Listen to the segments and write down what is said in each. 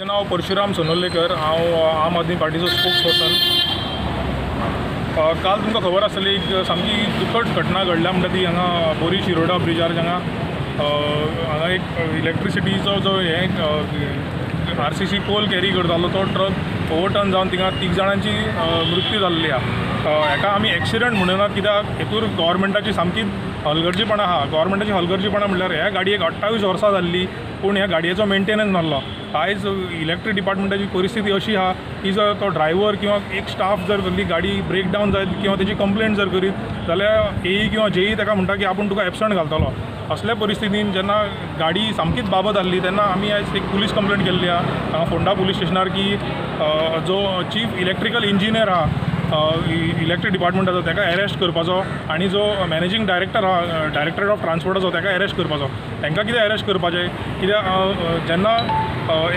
म्हजें नांव परशुराम सोनोलेकर. हांव आम आदमी पार्टीचो स्पोक्स पर्सन. काल तुमकां खबर आसतली, एक सामकी दुखद घटना घडल्या म्हणटा ती हांगा बोरी शिरोडा ब्रिजार, हांगा हांगा एक इलेक्ट्रिसिटीचो जो हें आरसीसी पोल कॅरी करतालो तो ट्रक ओवरटर्न जावन थिंगा तीग जाणांची मृत्यू जाल्ली आहा. हेका आमी एक्सिडंट म्हणिनात, कित्याक हेतूर गव्हर्मेंटाची सामकी हलगर्जीपणां आहा. गव्हर्मेंटाची हलगर्जीपणां म्हणल्यार ह्या गाडयेक 28 वर्सां जाल्लीं, पूण ह्या गाडयेचो मेंटेनन्स नासलो. आयज इलेक्ट्रीक डिपार्टमेंटाची परिस्थिती अशी आहा की जर तो ड्रायव्हर किंवा एक स्टाफ जर कसली गाडी ब्रेक डावन जायत किंवा तेजी कंप्लेन जर करीत जाल्यार एई किंवा जेई ताका म्हणटा की आपूण तुका एबसंट घालतलो. असल्या परिस्थितीन जेन्ना गाडी सामकीच बाबत आहली तेन्ना आमी आयज एक पुलीस कंप्लेन केल्ली आहा हांगा फोंडा पुलीस स्टेशनार की जो चीफ इलेक्ट्रिकल इंजिनियर आहा इलेक्ट्रीक डिपार्टमेंटाचो ताका एरेस्ट करपाचो आनी जो मॅनेजींग डायरेक्टर आहा डायरेक्टर ऑफ ट्रान्सपोर्टाचो ताका एरेस्ट करपाचो. तांकां कितें एरेस्ट करपाचें? कित्याक जेन्ना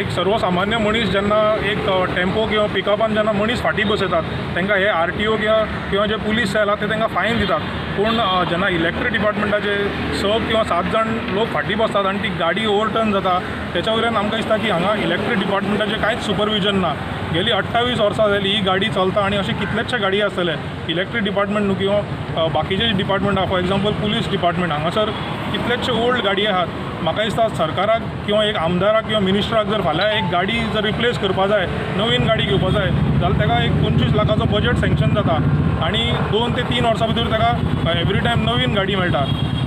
एक सर्वसामान्य मनीस जेन्ना एक टेम्पो किंवा पिकअपान जेन्ना मनीस फाटीं बसयतात तांकां हे आरटीओ किंवा जे पुलीस सेल आहा ते तांकां फायन दितात, पूण जेन्ना इलेक्ट्रीक डिपार्टमेंटाचे 6 किंवा 7 जाण लोक फाटीं बसतात आनी ती गाडी ओवरटर्न जाता, तेच्या वयल्यान आमकां दिसता की हांगा इलेक्ट्रीक डिपार्टमेंटाचें कांयच सुपरविजन ना. गेली 28 वर्सां जाली ही गाडी चलता आनी अशे कितलेशे गाडी आसतले. इलेक्ट्रीक डिपार्टमेंट न्हू किंवा बाकीचे डिपार्टमेंट आहा, फॉर एग्जाम्पल पुलीस डिपार्टमेंट, हांगासर कितलेशे ओल्ड गाडी आहात. म्हाका दिसता सरकाराक किंवा एक आमदाराक किंवा मिनिस्टराक जर फाल्यां एक गाडी जर रिप्लेस करपा जाय, नवीन गाडी घेवपा जाय जाल्यार ताका एक 25 लाखाचो बजट सँक्शन जाता आनी 2 ते 3 वर्सां भितर ताका एवरी टायम नवीन गाडी मेळटा.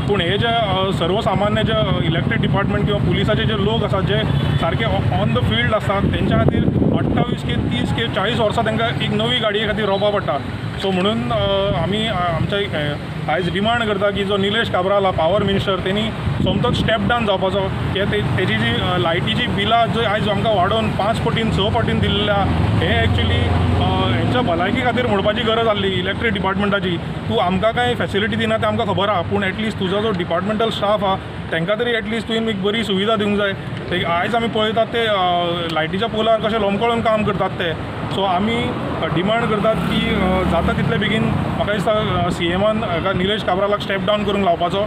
पूण हे जे सर्वसामान्य जे इलेक्ट्रीक डिपार्टमेंट किंवा पुलिसाचे जे लोक आसात जे सारके ऑन the field आसात तेंच्या खातीर 28 के 30 के 40 वर्सां तांकां एक नवी गाडये खातीर रोवपा पडटा. सो म्हणून आमी आमच्या आयज डिमांड करता की जो निलेश काब्राल आहा पावर मिनिस्टर तेणी सोमतोच स्टेप डावन जावपाचो. तेजी जी लायटीची बिलां जे आयज आमकां वाडोवन 5 पटीन 6 पटीन दिल्ली आहा, हें एक्चुली हेंच्या भलायकी खातीर म्हणपाची गरज आहली इलेक्ट्रीक डिपार्टमेंटाची. तूं आमकां कांय फेसिलिटी दिना तें आमकां खबर आहा, पूण एटलिस्ट तुजो जो डिपार्टमेंटल स्टाफ आहा तांकां तरी एटलिस्ट तुवें एक बरी सुविधा दिवंक जाय. आयज आमी पळयतात ते लायटीच्या पोलार कशें लोंबकळून काम करतात ते. सो आमी डिमांड करतात की जाता तितले बेगीन म्हाका दिसता सीएमान निलेश काब्रालाक स्टेप डावन करूंक लावपाचो.